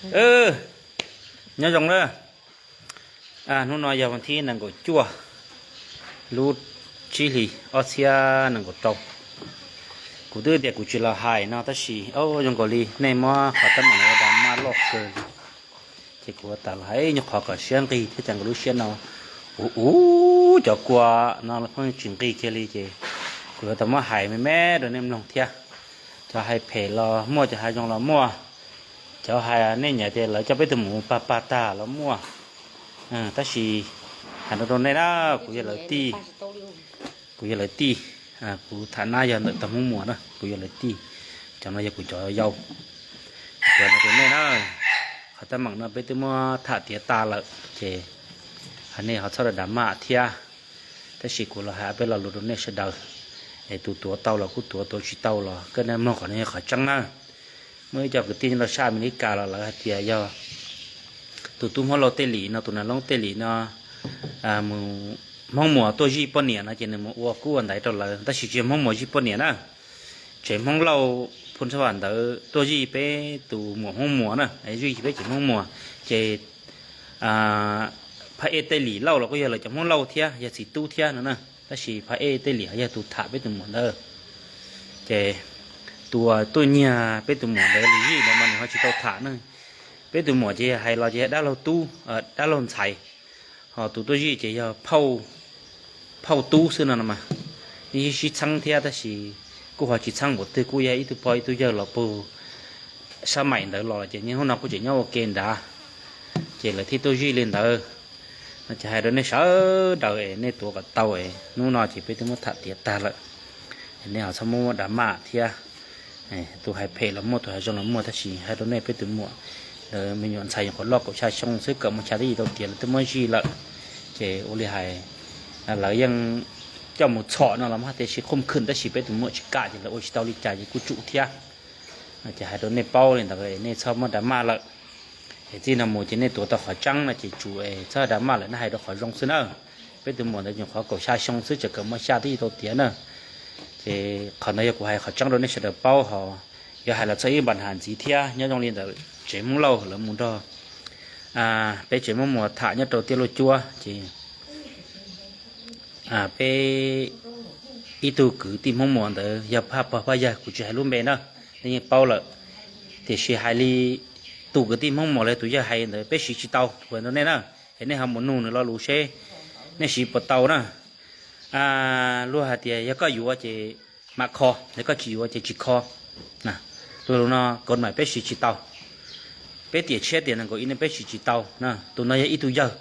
Nyob zoo na. Hnub no yog vas thib nees nkaum cuaj, lub tsib hlis ob txhiab nees nkaum rau. Kuv twb tias kuv tsis los hais no tab sis zoo nkaus li nej muab qhov teeb meem no ua drama loj kawg li, ces kuv ua tas los hais nyuag qhov kom siab nqig thiab cas nkawd lub siab no ub ub cov kua no pheej tsis nqig kiag li ces kuv yuav tau muab hais me me rau nej mloog thiab. Cov hais phem los muaj, cov hais zoo los muaj, cov hais nej nyiam tias lawv coj peb tus mus pag pag tag los muaj. Tab sis hais rau rau nej na, kuv yog lawv tij, kuv yog lawv tij, kuv tham nab yog ntawm tog Hmoob Muas na, kuv yog lawv tij, cov no yog kuv cov yau. Kuv hais rau nej na, qhov teeb meem no peb twb muab tham tiav tas lawm ces hais nej ho txhob da da maj thiab. Tab sis kuv los hais peb lo lus rau nej sawv daws, es tus tuav tau los kuj tuav, tuav tsis tau los koj nej mloog kom nws yog qhov tseeb na. Muaj ib co kwv tij nyob rau sab Amelikas los lawv hais tias yog tus tub Hmoob Lauj tej lim no, tus nas Loob tej lim no, mus Hmoob Muas tuaj zij poj niam no ces nws mus ua kub ua ntaiv rau lawv, tab sis tsis yog Hmoob Muas zij poj niam na. Tsev Hmoob Lauj Phu Xab Vam ntawd tuaj zij peb tus muam Hmoob Muas na, zij peb tsev Hmoob Muas, ces Phab Ej tej lim Lauj los kuj yog lawv cov Hmoob Lauj thiab, yog txiv tub thiab no na, tab sis Phab Ej tej lim yog tus tham peb tus muam ntawd. Ces tus uas tuaj nyiag peb tus muam ntawd los zij ntawd mas nws ho tsis tau tham na. Peb tus muam ces hais los ces yog dab laug tub, dab laug ntxhais, ho tus tuaj zij ces yog phauj tub xwb no no mas. Yeej sib txheeb thiab tab sis kuj ho tsis txheeb npaum twg, kuj yog ib tug pog ib tug yawg los puag sab maim ntawd los ces niaj hnub no kuj tseem nyob ua ke nrad, ces lawv thiaj tuaj zij li ntawd. No ces hais rau nej sawv daws es nej tuav kom tau es hnub no ces peb twb muab tham tiav tag lawm, es nej ho txhob muab da maj thiab. Tus hais phem los muaj, tus hais zoo los muaj, tab sis hais rau nej peb tus muam ntawd me nyuam ntxhais nyuam qhuav loj kaum xya xyoo xwb, kawm mus xya twb yim tau tiav lawv twb muab zij lawm. Ces ua li hais lawv yeej coj mus txhom no los mas tias sib qhuj khwm, tab sis peb tus muam tsis kam ces lawv ua tsis tau li cas ces kuj tsum thiab. Ces hais rau nej paub li ntawd nej txhob muab da maj lawm. Es txij no mus ces nej tuav tau qhov tseeb no ces tsum es txhob da maj lawm, nej hais rau qhov zoo xwb na. Peb tus muam ntawd nyuam qhuav kaum xya xyoo xwb, tseem kawm mus xya twb yim tau tiav na. Ces qhov ntawd yog kuv hais qhov tseeb rau nej sawv daws paub, ho yuav hais los txog ib npam has ntxiv thiab. Nyob zoo li ntawd tsev Hmoob Lauj lawv mus nrog peb tsev Hmoob Muas tham nyob rau tiaj luaj cuab ces peb ib tug kwv tij Hmoob Muas ntawd yog phaj pog phaj yawg, kuv tsis hais lub npe na, nej yeej paub lawm. Tiam sis hais li tus kwv tij Hmoob Muas los tus yawg hais ntawd peb siv tsis tau, kuv hais rau nej na, es nej ho mus nug nws lo lus seb nej siv puas tau na. Luag hais tias yog koj yuav ces mam kho, yog koj tsis yuav ces tsis kho. Lo lus no kav mas peb siv tsis tau. Peb tiam tshiab tiam nees nkaum ib no peb siv tsis tau na. Tus no yog ib tug yawg,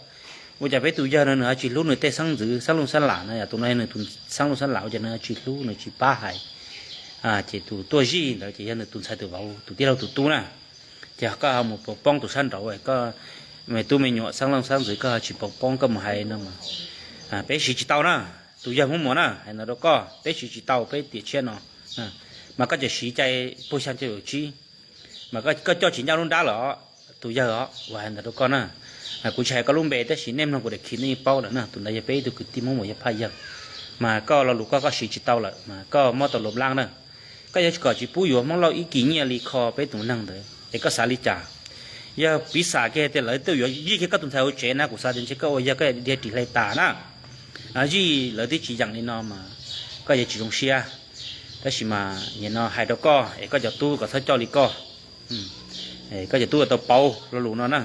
ua cas peb tus yawg no nws ho tsis hlub nws tej xeeb ntxwv xeeb looj xeeb lam na, yog tus no yog nws tus xeeb looj xeeb lam ua cas nws ho tsis hlub, nws tsis pab hais. Ces tus tuaj zij ntawd ces yog nws tus ntxhais tus vauv, tus tij laug tus tub na. Ces koj ho mus pov poob tus sab nraud, koj me tub me nyuam xeeb looj xeeb ntxwv koj ho tsis pov poob, koj mus hais no mas peb siv tsis tau na. Tus yawg Hmoob Muas na hais ntawd rau koj, peb siv tsis tau peb tiam tshiab no. Mas koj tseem siv cai puag xya caum tsib, mas koj coj tsis ncaj lub nrab lawm os, tus yawg os, uas hais ntawd rau koj na. Kuv tsis hais koj lub npe tab sis nej mloog kuv daim khi nej yeej paub lawm na, tus ntawd yog peb ib tug kwv tij Hmoob Muas yog phaj yawg. Mas koj lo lus koj, koj siv tsis tau lawm mas koj mob tau lus nplab na. Koj yuav kom tsis pub yuav Hmoob Lauj ib kis nyiaj li kho peb tus neeg ntawd es koj xav li cas? Yog piv xam kiag tias lawv tuaj yuav zij kiag koj tus ntxhais hauv tsev na, kuv xav tias ntshe koj ua yawg koj dhia ris hlais tas na. Zij lawv twb tsis yeem li no mas koj yuav tsis zoo siab. Tab sis mas nim no hais rau koj es koj cov tub kom txhob coj li koj. Koj cov tub tau paub lo lus no na.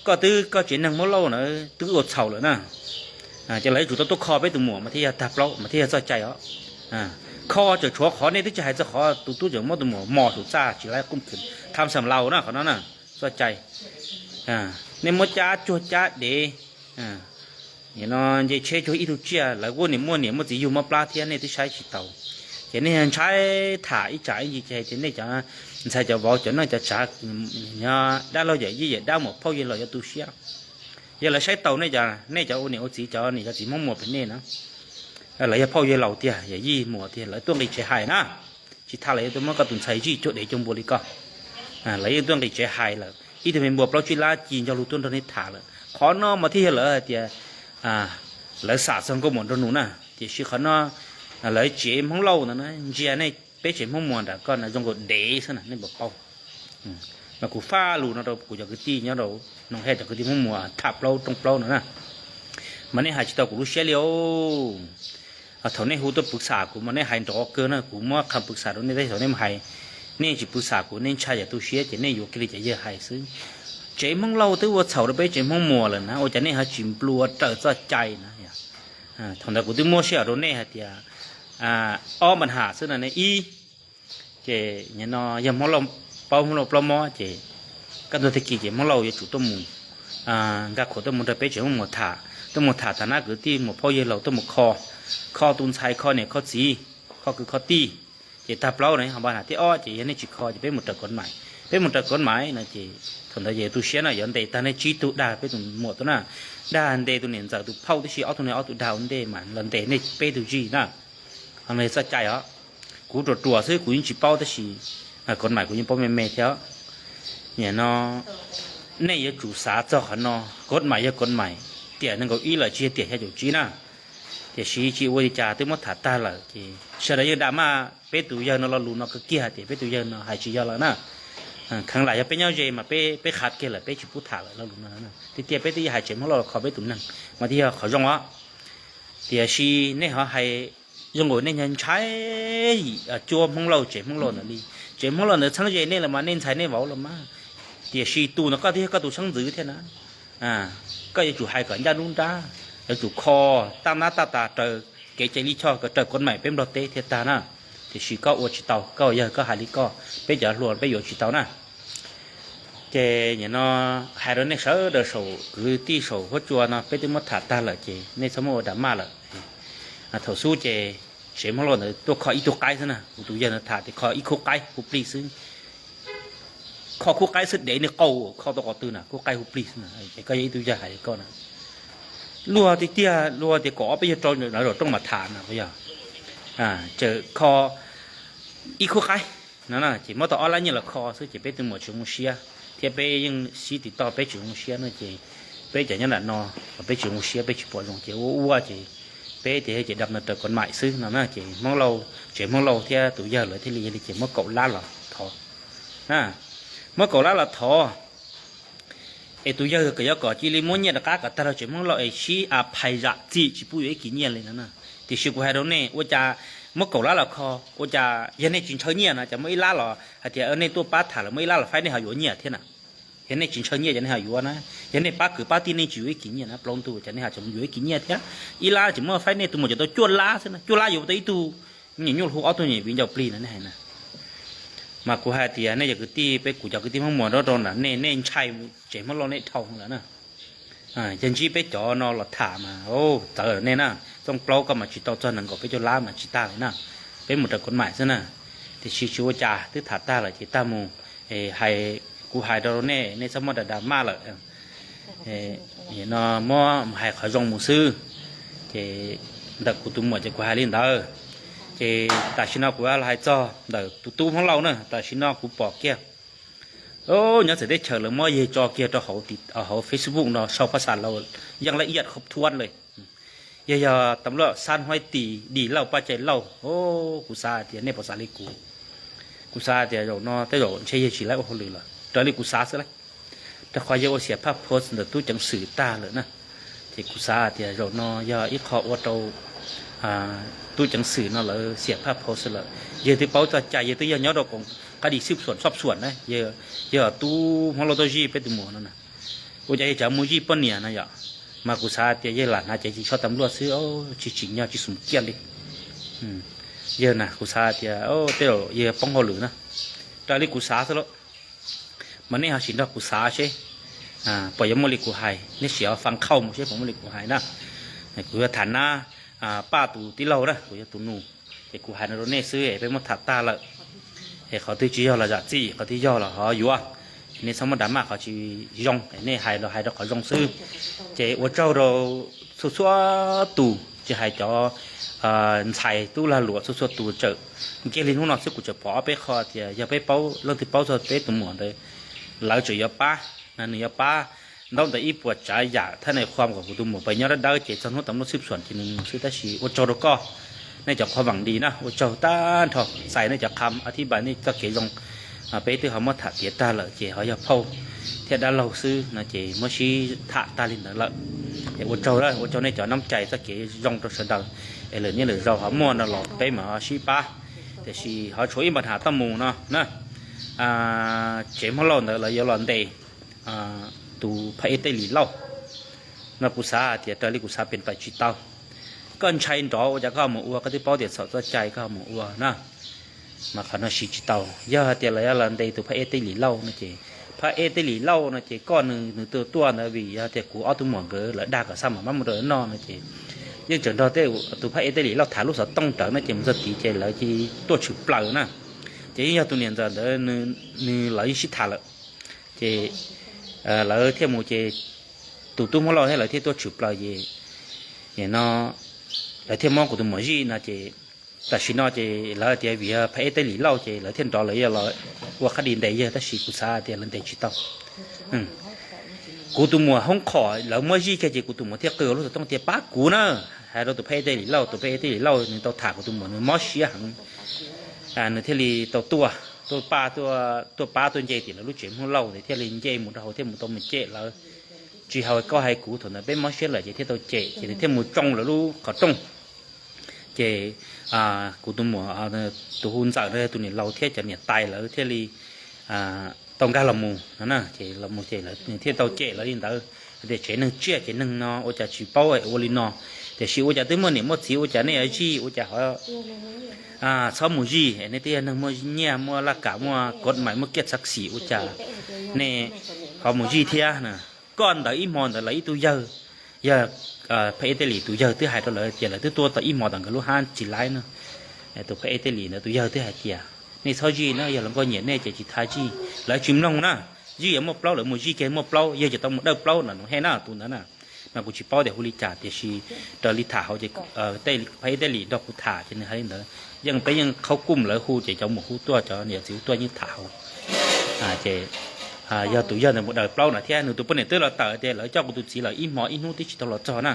Koj twb, koj tsev neeg Hmoob Lauj na twb ua txhaum lawm na. Ces lawv yuav tsum tau tuaj kho peb tus muam mas thiaj yog tag plaub mas thiaj yog txoj cai os. Kho tseem tshuav qhov nej twb tsis hais txog qhov tus tub tseem muab tus muam mos saum txaj tsis laib qum tham xam laus na, qhov no na txoj cai. Nej muab cab cuag cab dev, nim no nce tsheb cuag ib tug tsiaj, lawv kuj niam muaj niam muaj txiv yug mob plab thiab nej twb saib tsis taus. Ces nej ntshai tham ib tsam ib ntsis ces hais tias nej cov ntxhais cov vauv cov neej cov tsav, dab laug yawm yij yawm dab muam phauj yawg laus yuav tu siab. Yog lawv saib taus nej cov, nej cov ua niam ua txiv cov niam cov txiv Hmoob Muas pem nej na, lawv yog phauj yawg laus tiag yawm yij muam tiag lawv tuaj nqis tsev hais na. Tsis tham lawv yuav tuaj muab koj tus ntxhais zij cuag dev cuag npua li koj. Lawv yeej tuaj nqis tsev hais lawm, ib tug me npua plaub tsib lab ci ncog lug tuaj nrog nej tham lawm. Qhov no mas thiaj yog lawv hais tias lawv xam txog nkauj muam nraug nus na. Tiam sis qhov no lawv tsev Hmoob Lauj ntawd na ntsia nej peb tsev Hmoob Muas nram koj na zoo nkaus dev xwb na nej puas paub. Mas kuv faj lus no rau kuv cov kwv tij nyob rau Noom Hej, cov kwv tij Hmoob Muas thaj plaub rooj plaub no na, mas nej hais tsis tau kuv lub siab li os. Thaum nej hu tuaj pw xam kuv mas nej hais nrov kawg na, kuv muab qha pw xam rau nej, thaum nej mus hais, nej tsis pw xam kuv, nej ntshai yam tu siab ces nej yuav kiag li cov yawg hais xwb. Tsev Hmoob Lauj twb ua txhaum rau peb tsev Hmoob Muas lawm na, ua cas nej ho tsis nplua raws txoj cai na? Thaum ntawd kuv twb muab sij hawm rau nej hais tias ob npa ham xwb no ne. Ib, ces no yog Hmoob Lauj paub Hmoob Lauj plaub mob ces kaj ntug tag kis ces Hmoob Lauj yuav tsum tuaj mus, nkag khuam tuaj mus nrog peb tsev Hmoob Muas tham, tuaj mus tham tag nab kwv tij muam phauj yawg laus tuaj mus kho, kho tus ntxhais, kho niam kho txiv, kho kwv kho tij. Ces tag plaub no ho npa ham thib ob ces yog nej tsis kho ces peb mus raws kov maim, peb mus raws kov maim no ces thaum ntawd ces tu siab na, yuav ntes tag nej tsib tug, dag peb tus muam tuaj na, dag ntes tus niam ntxawm tus phauj tib si, ob tug no ob tug dag ua ntej mas los ntes nej peb tug zij na. Ho no yog txoj cai os. Kuv ruam ruam xwb kuv yeej tsis paub tab sis kov maim kuv yeej paub me me thiab. Nim no nej yuav tsum xav txog qhov no, kov maim yog kov maim, tiam nees nkaum ib lawm tsis yog tiam xya caum tsib na. Tiam sis tsis ua li cas, twb muab tham tag lawm ces sawv daws yeej dag maj peb tus yawg no lo lus no kawg kiag tias peb tus yawg no hais tsis yog lawm na. Kheev lam yog peb nyob ze mas peb qha kiag lawm, peb tsis pub tham lawm lo lus no. Tiag tiag peb twb hais tsev Hmoob Lauj los kho peb tus neeg mas thiaj yog qhov zoo os. Tiam sis nej ho hais zoo nkaus nej ntshai cuab Hmoob Lauj tsev Hmoob Lauj ntawd li. Tsev Hmoob Lauj ntawd txheeb ze nej los mas, nej ntxhais nej vauv los mas. Tiam sis tus ntawd koj twb yog koj tus xeeb ntxwv thiab na. Koj yuav tsum hais kom ncaj nruab nrab, yuav tsum kho tab nab tab tas raws kev cai lij choj, kom raws kov maim peb Nplog teb thiaj tag na. Tiam sis koj ua tsis tau, koj yog koj hais li koj, peb cov hluas peb yuav tsis tau na. Ces nim no hais rau nej sawv daws saum kwv tij saum huab cua no, peb twb muab tham tag lawm ces nej txhob muab ua drama lawm. Thaum xub ces tsev Hmoob Lauj ntawd tuaj kho ib tug qaib xwb na, kuv tus yawg ntawd tham tias kho ib khub qaib hu plig xwb. Kho khub qaib xwb dev niag qau, kho tau qhov twg na, khub qaib hu plig xwb na. Ces koj yog ib tug yawg hais li koj na, luag tiag tiag, luag tias kom ob peb yawg rau lawv zaum rooj mas tham na, puas yog? Tseem kho ib khub qaib no ces muab tau ob lab nyiaj los kho xwb ces peb tus muam tsis zoo siab, thiab peb yeej sib tiv toj peb tsis zoo siab no ces peb cov nyob nram no los peb tsis zoo siab, peb tsis pom zoo ces ua ua ces peb tias yog ces dam no raws kov maim xwb no na ces Hmoob Lauj, tsev Hmoob Lauj thiab tus yawg lawv thiaj li, yog li ces muab kaum lab los thov. Muab kaum lab los thov es tus yawg kom yuav kom cia li muab nyiaj rov qab kom tag rau tsev Hmoob Lauj es sib a phais zam txim tsis pub yuav ib kis nyiaj li no na. Tiam sis kuv hais rau nej, ua cas muab kaum lab los kho, ua cas yog nej tsis ntshaw nyiaj no cas muab ib lab los hais tias nej tuaj pab tham lawm muab ib lab los faib nej ho yuav nyiaj thiab na? Yog nej tsis ntshaw nyiaj ces nej ho yuav na. Yog nej pab kwv pab tij nej tsis yuav ib kis nyiaj na, plaub ntug ces nej ho tseem yuav ib kis nyiaj thiab. Ib lab ces muab faib nej tus muam cov tau cuaj lab xwb na, cuaj lab yuav tau ib tug me nyuam nyuj hu ob tug nyuam viv ncaus plig no nej hais na. Mas kuv hais tias nej cov kwv tij, peb kuv cov kwv tij Hmoob Muas nyob rau nram nej, nej ntshai tsev Hmoob Lauj nej dhau lawm na. Yog ntsib peb cov no los tham mas txawv lawm nej na. Txooj plaub koj mas tsis tau txog nees nkaum peb caug lab mas tsis tag li na. Peb mus raws kov maim xwb na. Tiam sis tsis ua cas, twb tham tag lawm ces tag mus. Hais, kuv hais rau nej, nej txhob muab da da maj lawm. No muab hais qhov zoo mus xwb. Ces ntawm kuv tus muam ces kuv hais li ntawd. Ces tam sim no kuv los hais txog ntawm tus tub Hmoob Lauj na, tam sim no kuv pom kiag nyob txawv teb chaws lawv muab yawg tso kiag rau hauv Facebook no sau phaj xas Lauj, yeej laj iaj khub thuab li. Yawg yog tam luaj xab huaib tis dim lauj paj cai lauj. Kuv xav hais tias nej puas xav li kuv? Kuv xav hais tias zaum no tej zaum ntshe yawg tsis laib ua hauj lwm lawm, raws li kuv xav xwb lauj. Rau qhov yawg ua xiam phaj post ntawm tub ceev xwm tag lawm na. Ces kuv xav hais tias zaum no yog ib qho ua rau tub ceev xwm no lawv xiam phaj post lawm. Yawg twb paub txoj cai, yawg twb yog nyob rau koom qab di xib xuam xob xuam na, yog tub Hmoob Lauj tuaj zij peb tus muam no na. Ua cas yawg tseem mus zij poj niam no yom? Mas kuv xav tias yawg lam hnav cev tsis tshoj tam luaj xwb, tsis tsim nyog tsis xum kiaj li. Yawg na kuv xav tias tej zaum yawg poob hauj lwm na. Raws li kuv xav xwb lauj. Mas nej ho sim nrog kuv xav seb puas yuav muaj li kuv hais, nej sim ho faj qhauj mus seb puas muaj li kuv hais na. Kuv yuav tham nab Paj tus tij laug na, kuv yog tus nus. Ces kuv hais no rau nej xwb es peb muab tham tag lawm. Es qhov twg tsis yog los zam txim, qhov twg yog los ho yuav. Nej txhob muab da maj qhov tsis zoo, nej hais los hais rau qhov zoo xwb. Ces ua tsaug rau txhua txhua tus, tsis hais cov ntxhais tub lag luam, txhua txhua tus tseem nkiag li hnub no xwb kuv tseem pom ob peb qho tias yog peb paub, leej twg paub txog peb tus muam ntawd, lawv tseem yuav pab, nws yuav pab ntaub ntawv ib puas tsav yam thab nais khua kom kuv tus muam pais nyob dawb dawb ces txog hnub tam luaj xib xuam ces nws mus xwb. Tab sis ua tsaug rau koj, nej cov qhuab vam li na, ua tsaug tag nrho, txais nej cov qham a thib npas nej txoj kev zoo Peb twb ho muab tham tiav tag lawm ces ho yog phauj thiab dab laug xwb no ces muab sib tham tag li ntawd lawm. Es ua tsaug, ua tsaug nej cov nab cai txoj kev zoo rau sawv daws, es lwm niaj lwm zaus ho muaj no los peb mam sib pab. Tiam sis ho tshuav ib npa has toj mus no na, tsev Hmoob Lauj ntawd lawv yuav los ntes tus phab ej Tej Lim Lauj no kuv xav hais tias raws li kuv xav pem pais tsis tau. Koj ntshai nrov ua cas koj ho mus ua, koj twb paub tias txhaum txoj cai koj ho mus ua na. Mas qhov no siv tsis tau. Yog hais tias lawv yuav los ntes tus phab ej Tej Lim Lauj no ces, phab ej Tej Lim Lauj no ces koj nws nws tuaj tuaj ntawd vim yog tias kuv ob tug muam nkawd lawv dag kom xa maj mam mus rau noj no ces yeej tseem nrog tus phab ej Tej Lim Lauj tham lub xov tooj rawv no ces mus txog tid ces lawv cia li tuaj tshwm plaws na. Ces yeej yog tus niam ntxawm ntawd nws lawv yeej sib tham lawm. Ces lawv thiaj mus ces tus tub Hmoob Lauj thiab lawv thiaj tuaj tshwm plaws ces no lawv thiaj muab kuv tus muam zij no ces tam sim no ces lawv tias vim yog phab ej Tej Lim Lauj ces lawv thiaj nrov lawv yuav los ua qhab di ntes yawg tab sis kuv xav tias lawv ntes tsis tau. Kuv tus muam hoob qhom lawv muab zij kiag ces kuv tus muam thiaj qw lub xov tooj tias pab kuv na, hais rau tus phab ej Tej Lim Lauj. Tus phab ej Tej Lim Lauj nws tau tham kuv tus muam nws mob siab heev, nws thiaj li tau tuaj, tuaj pab, tuaj pab tuaj nce tim lawv lub tsev Hmoob Lauj ntawd thiaj li nce mus rau hauv thiaj mus tau mus cem lawv. Tsis hais koj hais kuv, thaum ntawd peb mob siab lawm ces thiaj tau cem ces nws thiaj mus tsoo lawv lub qhov rooj. Ces kuv tus muam, tus hu ntxawm no yog tus niam laus thiab cov niam tais lawv thiaj li tau nkag los mus no na. Ces los mus ces nws thiaj tau cem lawv li ntawd tias tsev neeg tsiaj ces neeg no ua cas tsis paub ua li no, tiam sis ua cas twb muaj niam muaj txiv ua cas nej yuav zij, ua cas ho txhob mus zij, nej twb yog neeg muaj nyiaj muaj laj kam muaj kod mais muaj kiaj txhav xim ua cas nej ho mus zij thiab na. Koj ntawd ib hmo ntawd lawv ib tug yawg, yog phab ej Tej Lim tus yawg twb hais rau lawv tias lawv twb tuaj tau ib hmo tom nkawd lub hab tsis laib na. Tus phab ej Tej Lim ntawd tus yawg twb hais tias nej txhob zij na, yog luag nkauj nyiam nej ces tsis tas zij. Lawv tsis mloog na, zij yuav muaj plaub lawv mus zij kiag muaj plaub, yawg ces tau mus dawj plaub no, nws hais na tus ntawd na. Mas kuv tsis paub tias hu li cas tiam sis raws li tham hauv ces phab ej Tej Lim nrog kuv tham ces nws hais li ntawd. Yeej peb yeej qhaub kuj lawv hu ces cov muam hu tuaj cov niam txiv hu tuaj yeej tham hauv. Ces yog tus yawg ntawd mus dawj plaub no thiab nws tus poj niam twb los tawm tias lawv coj kuv tus txiv lawm ib hmo ib hnub twb tsis tau los txog na.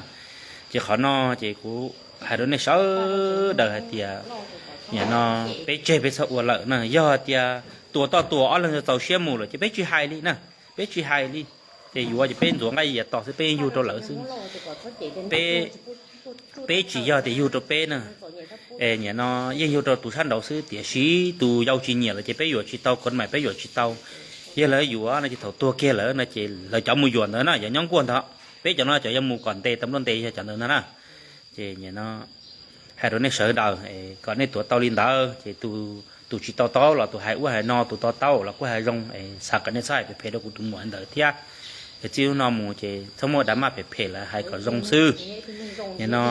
Ces qhov no ces kuv hais rau nej sawv daws hais tias nim no peb tseg peb txhob ua lawm na. Yog tias tua toj tua ob leeg txaus siab mus lawm ces peb tsis hais li na, peb tsis hais li. Ces yuav ces peb ntxuav nqaij ya tos xwb, peb yeej yug rau lawv xwb. Peb tsis yog tias yug rau peb na, nim no yeej yug rau tus sab nraud xwb, tiam sis tus yau tsis nyiam lawm ces peb yuam tsis tau, kod mais peb yuam tsis tau. Yog lawv yuav no ces thaum tuag kiag lawm no ces lawv cov mus yuam ntawd na yog nyob nkuaj ntawd, peb cov no cov yuav mus kom ntes tau npluaj ntes yog cov ntawd ntag na. Ces nim no hais rau nej sawv daws kom nej tuav tau li ntawd ces tus tsis tau taub los tus hais ub hais no, tus tau taub los kuj hais zoo, xav kom nej txhob hais phem phem rau kuv tus muam ntawd thiab. Es txij hnub no mus ces txhob muaj drama phem phem lawm, hais kom zoo xwb. Nim no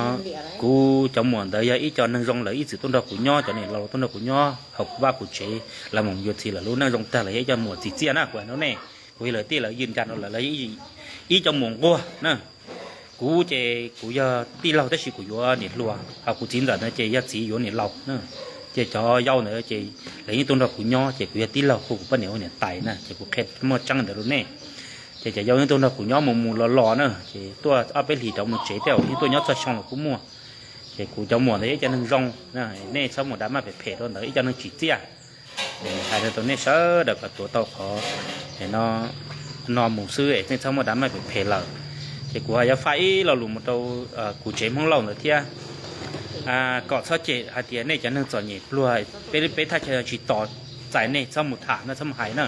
kuv cov muam ntawd yog ib co neeg zoo, lawv ib txwm tuaj nrog kuv nyob, cov niam laus tuaj nrog kuv nyob hauv kuv vaj kuv tsev, lawv mus yuav txiv lawm lub neej zoo tag lawm, yog ib co muam txiv txiaj na, kuv hais rau nej, kuv yog lawv tij lawv yij ncaj no lawm, lawv ib co muam nquag na. Kuv ces kuv yog tij laug tab sis kuv yuav niam hluas, ho kuv txiv ntxawm ntawd ces yog txiv yuav niam laus na. Ces cov yau ntawd ces lawv yeej tuaj nrog kuv nyob ces kuv yog tij laug hu kuv poj niam hu niam tais na, ces kuv qhia muaj tseeb ntawd rau nej. Ces cov yau yeej tuaj nrog kuv nyob mus mus los los na, ces tuaj ob peb hlis rov mus tsev, tej zaum yeej tuaj nyob txog xyoo los kuj muaj. Ces kuv cov muam ntawd yog ib co neeg zoo, nej txhob mus drama phem phem rau ntawd, ib co neeg tsis txiaj. Hais rau nej sawv daws kom tuav tau qhov no mus xwb es nej txhob muaj drama phem phem lawm. Ces kuv ho yuav faj ib lo lus mus rau kuv tsev Hmoob Lauj ntawd thiab, kom txhob cem hais tias nej cov neeg txom nyem pluag, peb peb thaj chaw tsis tos txais nej, txhob mus tham no, txhob mus hais na.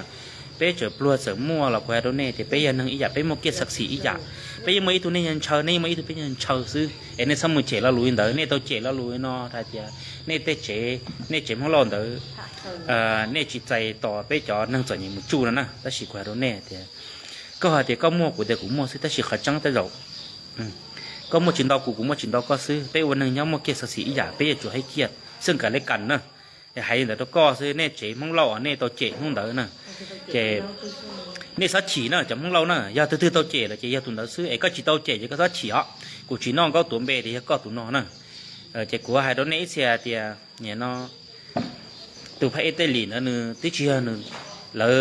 Peb txawm pluag txawm muaj los kuv hais rau nej tias peb yog neeg ib yam, peb muaj kiaj xav xim ib yam. Peb yeej muaj ib tug nej ntshaw, nej yeej muaj ib tug peb ntshaw xwb, es nej txhob mus cem lo lus li ntawd. Nej tau cem lo lus no hais tias nej tej tsev, nej tsev Hmoob Lauj ntawd, nej tsis txais tos peb cov neeg txom nyem mus tsuj no na. Tab sis kuv hais rau nej tias, koj hais tias koj muaj, kuv tias kuv muaj xwb, tab sis qhov tseeb tej zaum koj muaj tsis ntau kuv, kuv muaj tsis ntau koj xwb. Peb ua neeg nyob muaj kiaj xav xim ib yam, peb yuav tsum haib kiaj xwb, kam le kam na. Hais li ntawd rau koj xwb, nej tsev Hmoob Lauj nej tau cem hnub ntawd na, ces nej txhob chim na cov Hmoob Lauj na. Yog tus twg tau cem lawm ces yog tus ntawd xwb, es koj tsis tau cem ces koj txhob chim os. Kuv tsis noj nkaub tuav npe tias yog koj tus no na. Ces kuv hais rau nej ib txhia tias nim no tus phab ej Tej Lim ntawd nws twb tsis yog nws, lawv,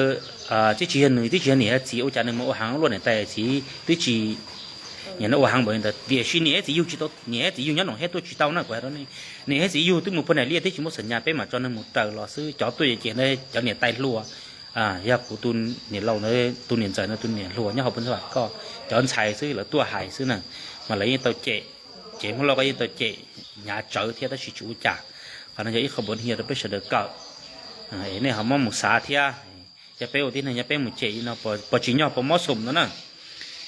twb tsis yog nws, twb tsis yog niam yog txiv, ua cas nws mus ua heev luaj niam tais txiv, twb tsis Nim no ua heev npaum li ntawd tiam sis niam thiab txiv yug tsis tau, niam thiab txiv yug nyob nram Hej tuaj tsis tau na, kuv hais rau nej. Niam thiab txiv yug twb mus puag nram liaj twb tsis muaj xam nyas, peb mam tso neeg mus raws los xwb. Cov tuaj ces cov niam tais hluas, yog kuv tus niam laus ntawd, tus niam ntxawm no tus niam hluas nyob hauv Phoos Xab Vam Koj, cov ntxhais xwb lawv tuaj hais xwb na, mas lawv yeej tau cem, ces Hmoob Lauj koj yeej tau cem hnyav tsawv thiab tab sis tsis ua cas. Qhov no yog ib qho npau hias rau peb sawv daws kawm, es nej ho muab mus xav thiab. Yog peb ua tib neeg nyob peb mus cem li no puas tsim nyog puas mob xum no na.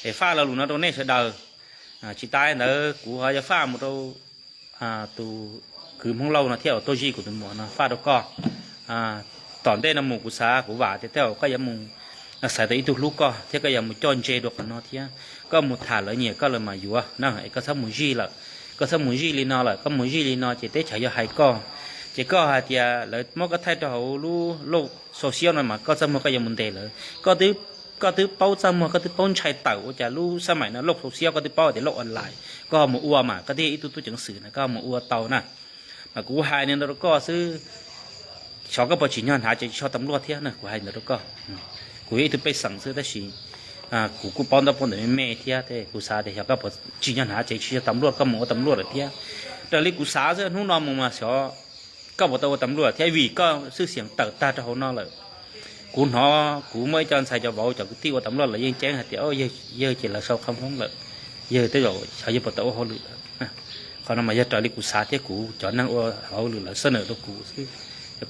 Es faj lo lus no rau nej sawv daws. Tsis tas ntawd kuv ho yuav faj mus rau tus kwv Hmoob Lauj no thiab uas tuaj zij kuv tus muam no, faj rau koj. Tom ntej no mus kuv xav kuv vam tias tej zaum koj yuav mus xaiv tau ib tug hlub koj thiab koj yuav mus coj ntse dua qhov no thiab. Koj mus tham lawv nyiam koj lawv mas yuav na, es koj txhob mus zij lawm. Koj txhob mus zij li no lawm, koj mus zij li no ces teb chaws yuav hais koj. Ces koj hais tias lawv muab koj thaij rau hauv lub lauj social no mas koj txaj muag koj yuav mus ntes lawv. Koj twb paub txaj muag, koj twb paub ntshai tawm ua cas lub xab maim no lauj social koj twb paub tias lauj online, koj ho mus ua mas koj twb yog ib tug tub ceev xwm na, koj ho mus ua tau na. Mas kuv hais li ntawd rau koj xwb, xyov koj puas tsim nyog hnav tsev tsis tso tam luaj thiab na, kuv hais ntawd rau koj. Kuv yog ib tug pej xeem xwb tab sis kuv kuj paub ntaub paub ntawv me me thiab, kuv xav tias xyov koj puas tsim nyog hnav tsev tsis tso tam luaj koj mus ua tam luaj lawm thiab. Raws li kuv xav xwb hnub no mus mas xyov koj puas tau ua tam luaj thiab vim koj xwb xiam tawm tag rau hauv no lawm. Kuv hnov kuv muaj ib co ntxhais cov vauv cov kwv tij ua tam luaj lawv yeej ceeb hais tias yawg ces lawv sau kham hoob lawm, yawg tej zaum xyov yawg puas tau ua hauj lwm lawm. Qhov no mas yog raws li kuv xav thiab kuv cov neeg ua hauj lwm lawv xab nawm rau kuv xwb,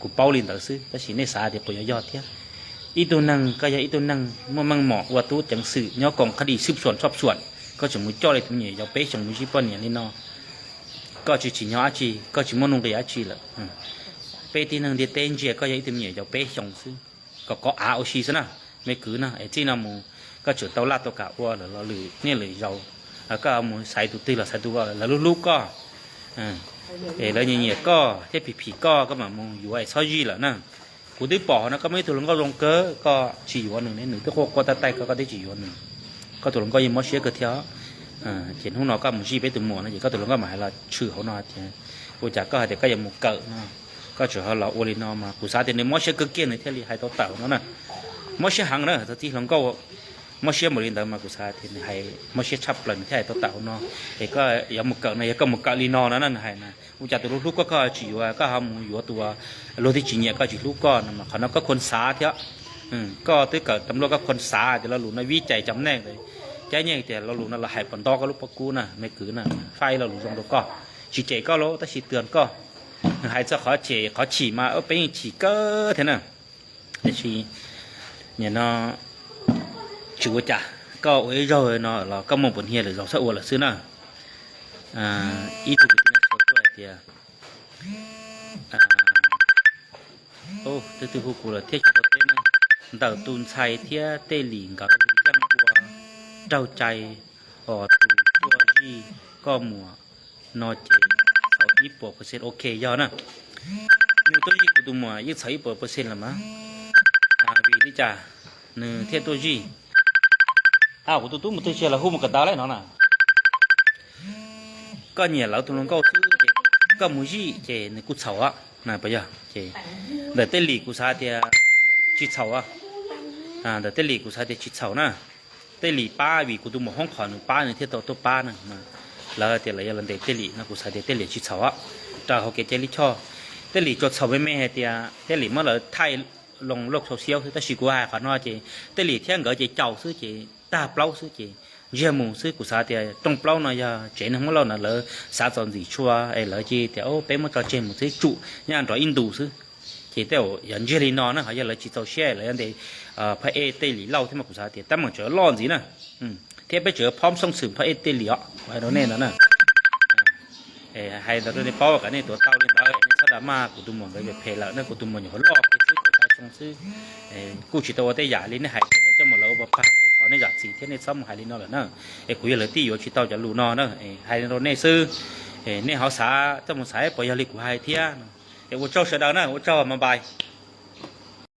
kuv paub li ntawd xwb tab sis nej xav tias puas yuav yog thiab. Ib tug neeg koj yog ib tug neeg muaj meej mom ua tub ceev xwm nyob koom qhab dis xwb xuam tshoj xuam, koj tseem mus coj li tus me nyuam yaus peb xyoos mus zij poj niam li no, koj tsis tsim nyog dab tsi, koj tsis muaj nuj nqis dab tsi lawm. Peb tib neeg ntiaj teb ntsia koj yog ib tug me nyuam yaus peb xyoos xwb, kom kov av ua si xwb na, me kwv na. Es txij no mus koj tseem tau laj tau kam ua lawm los lwm niaj lwm zaus, koj mus xaiv tus twg los xaiv tus ko lawv hlub hlub koj, es lawv nyiam nyiam koj thiab phim phim koj, koj mam mus yuav es txhob zij lawm na. Kuv twb pom no koj muaj ib tug hluas nkauj zoo kawg, koj tsis yuav nws ne, nws twb quaj quaj taij taij koj, koj twb tsis yuav nws. Koj tus hluas nkauj yeej mob siab kawg thiab. Ces hnub no koj mus zij peb tus muam no ces koj tus hluas nkauj mam hais los tshwm hauv no tias ua cas koj hais tias koj yuav mus kawm no, koj tseem ho los ua li no mas kuv xav tias nws mob siab kawg kiag nws thiaj li hais tau tawm no na. Mob siab heev na, txog txij hluas nkauj mob siab npaum li ntawd mas kuv xav tias nws hais mob siab tshaj plaws nws thiaj hais tau tawm hauv no. Es koj yuav mus kawm no, yog koj mus kawm li no no na nws hais na, ua cas tus hlub hlub koj koj tsis yuav, koj ho mus yuav tus luag twb tsis nyiam koj tsis hlub koj no mas qhov no kojควรxav thiab. Koj twb kawm tam luaj kojควรxav tias lo lus no vib cais cov neeg, caij nyeej tias lo lus no los hais puas nto koj lub pob kub na me kwv na. Faj ib lo lus zoo rau koj, tsis cem koj los tab sis twb koj, hais txog qhov cem qhov chim mas peb yeej chim kawg thiab na. Tiam sis nim no tsis ua cas, koj ua ib zaug no los koj muaj npus hias lwm zaus txhob ua lawm xwb na. Ib tug kwv tij no sau tuaj hais tias, twb twb hu kuv lawm thiab tsis tau teb na. Ntawm tus ntxhais thiab Tej Lim nkawd yeej ua raug cai os, tus tuaj zij koj muam no ces txhaum ib puas percent ok yog na. Nws tuaj zij kuv tus muam yeej txhaum ib puas percent lawm mas, vim li cas nws thiaj tuaj zij? Kuv tus tub mus twg tsis los hu mus kawm ntawv lawm no na. Koj nyiam lawv tus hluas nkauj xwb ces koj mus zij ces nws kuj txhaum na puas yog? Ces ntawm Tej Lim kuv xav tias tsis txhaum, ntawm Tej Lim kuv xav tias tsis txhaum na. Tej Lim pab vim kuv tus muam hoob qhov nws pab nws thiaj tau tuaj pab na. Lawv tias lawv yog los ntes Tej Lim no kuv xav tias Tej Lim tsis txhaum. Raws hauv kev cai lij choj, Tej Lim tsuas txhaum me me hais tias Tej Lim muab lawv thaij loo lauj social xwb, tab sis kuv hais qhov no ces Tej Lim thiab nkawd ces caum xwb ces tag plaub xwb ces ntsiag mus xwb. Kuv xav tias rooj plaub no yog tsev neeg Hmoob Lauj no lawv xav txaus ntxim tshua es lawv cia tias peb muab tso tseg mus txhib tsum nyob nrov ib ntus xwb. Ces tej zaum yog ntsiag li no na, ho yog lawv tsis txaus siab lawv yuav ntes phaj ej Tej Lim Lauj thiab mas kuv xav tias teeb meem tseem loj ntxiv na. Thiab peb tseem phob xoob xwm phaj ej Tej Lim os, kuv hais rau nej ntawd na. Hais ntawd rau nej paub kom nej tuav tau li ntawd, nej txhob drama kuv tus muam nkawd phem lawm na, kuv tus muam nyuam qhuav loj kiag xwb kaum xya xyoo xwb. Kuj tsis tau ua tej yam li nej hais tias lawv coj mus lawv ua pag lawv thov nej zam txim thiab, nej txhob mus hais li no lawm na. Es kuv yog lawv tij yuav tsis tau cov lus no na, hais rau nej xwb. Nej ho xav coj mus xav puas yog li kuv hais thiab. Es ua tsaug sawv daws na, ua tsaug mas npais.